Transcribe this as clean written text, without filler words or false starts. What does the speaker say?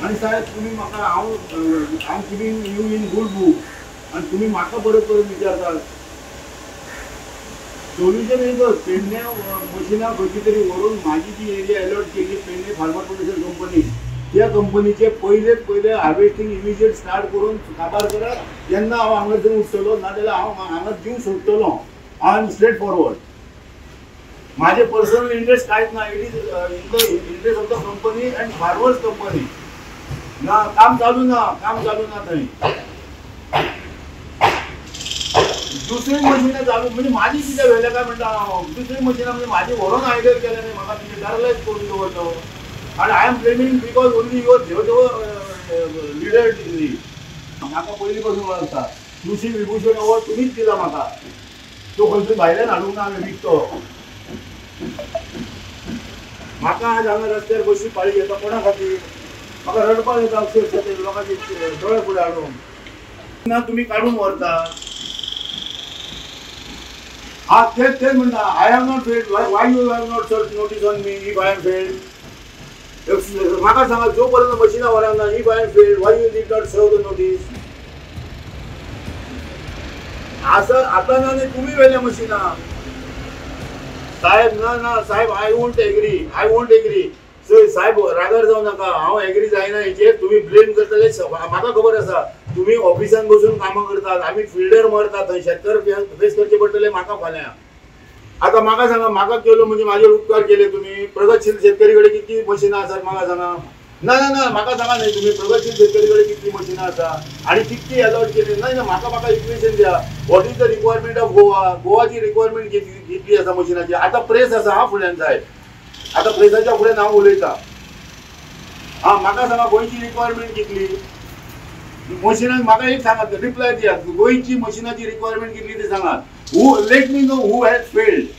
आनी साहेब तुमी म्हाका, हांव I am keeping you in good book आनी तुमी म्हाका परत परत विचारतात. सोल्युशन एकच, पेडण्या मशिनां खंयची तरी व्हरून म्हाजी जी एरिया अलॉट केली पेडणे फार्मर प्रोड्युसर कंपनी, त्या कंपनीचे पयले पयले हार्वेस्टींग इमिजिएट स्टार्ट करून काबार करात, तेन्ना हांव हांगासून उठतलो, नाजाल्यार हांव हांगा जीव सोडटलो. I am straight forward. म्हाजे पर्सनल इंट्रस्ट कांयच ना. It is in the interest of the company and farmers company. ना काम चालू ना, काम चालू ना थंय. दुसरी मशिनां चालू म्हणजे म्हाजी कितें व्हेलें काय म्हणटा हांव, दुसरी मशिनां म्हणजे म्हाजी व्हरोन आयडल केलें न्ही, म्हाका तुजें पॅरलायज करून दवरलो. आनी I am blaming because only your देव लिडर. म्हाका पयलीं पासून वळखता. कृषी विभूषण अवॉर्ड तुमीच दिला म्हाका, तो खंयसून भायल्यान हाडूंक ना हांवें विकतो. म्हाका आज हांगा रस्त्यार बशी पाळी येता कोणा खातीर? म्हाका रडपाक येता अक्षरशः ते लोकांचे दोळे फुडें हाडून. ना तुमी काडून व्हरता. हा तेच तेच म्हणटा, I have not failed, why you have not serve notice on me if I am failed? म्हाका सांगा, जो पर्यंत मशिनां व्हरना ना, if I am failed, why you did not serve the notice? आसा आतां ना न्ही, तुमी व्हेल्या मशिनां. साहेब ना ना साहेब, I won't agree, I won't agree. So साहेब रागार जावं नाका, हांव एग्री जायना हेचेर. तुमी ब्लेम करतले, म्हाका खबर आसा. तुमी ऑफिसान बसून कामां करतात, आमी फिल्डर मरतात थंय, शेतकार फेस करचे पडटले म्हाका फाल्यां. आतां म्हाका सांगा, म्हाका केलो म्हणजे म्हाजेर उपकार केले तुमी? प्रगतशील शेतकरी कडेन कितली मशिनां आसात म्हाका सांगा. ना ना ना म्हाका सांगा न्ही, तुमी प्रगतशील शेतकरी कडेन कितली मशिनां आसा आनी कितली अलॉट केली? ना ना म्हाका म्हाका इक्वेशन द्या. What is the requirement of Goa? गोवाची requirement कितली आसा मशिनाची? आतां प्रेस आसा हा फुडल्यान साहेब, आतां प्रेसाच्या फुड्यान हांव उलयतां. हा म्हाका सांगा गोंयची रिक्वायरमेंट कितली मशिनाक? म्हाका एक सांगात, रिप्लाय दियात, गोंयची मशिनाची रिक्वायरमेंट कितली ती सांगात. Who let me know who has failed.